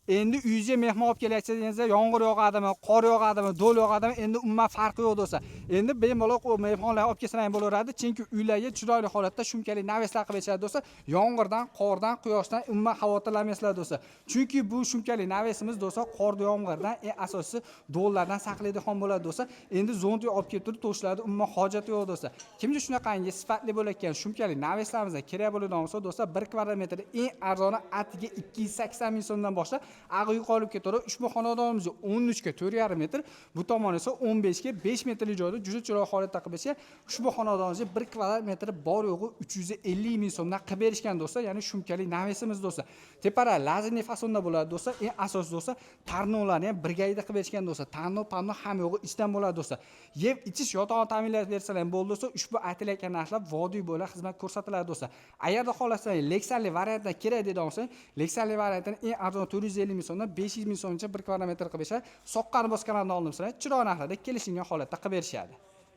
Endi uyingizga mehmon olib kelayotganingizda yomg'ir yog'adimi, qor yog'adimi, do'l yog'adimi, endi umuman farqi yo'q, do'stlar. Endi bemalol u mehmonlarni olib kelsalar ham bo'laveradi, chunki uylarga chiroyli holatda shumkali навес lar qilib berishadi, do'stlar. Yomg'irdan, qordan, quyoshdan umuman xavotirlanmaysizlar, do'stlar. Chunki bu shumkali навес imiz, do'stlar, qor, yomg'irdan, eng asosiysi, do'llardan saqlaydigan bo'ladi, do'stlar. Endi zont olib kelib turib to'shlarni umuman hojati yo'q, do'stlar. Kimga shunaqangi sifatli bo'layotgan shumkali навес larimizdan kerak bo'ladigan bo'lsa, do'stlar, 1 kvadrat metr eng arzoni atiga 280 ming so'mdan boshlab ag'i yuqori olib ketaveradi. Ushbu xonadonimiz 13 ga 4,5 metr, bu tomon esa 15 ga 5 metrli joyda juda chiroyli holatda qilib berishgan. Ushbu xonadonimizga 1 kvadrat metri bor yo'g'i 350 ming so'mdan qilib berishgan, do'stlar. Ya'ni shumkali навес imiz, do'stlar. Tepara лазерный fasonda bo'ladi, do'stlar. Eng asosiysi, do'stlar, tarnovlarni ham birgalikda qilib berishgan, do'stlar. Tarnov, panno ham yo'g'i ichdan bo'ladi, do'stlar. Yeb ichish, yotog'ini ta'minlab bersalar ham bo'ldi, do'stlar. Ushbu aytilayotgan narxlar vodiy bo'ylab xizmat ko'rsatiladi, do'stlar. Agarda xohlasangiz Lexanli variantdan kerak deydigan bo'lsangiz, Lexanli variantini eng arzon 450 ming so'mdan 500 ming so'mgacha 1 kvadrat metr qilib berishadi. Soqqani bosganlardan oldin sizlar chiroyli narxlarda kelishilgan holatda qilib berishadi.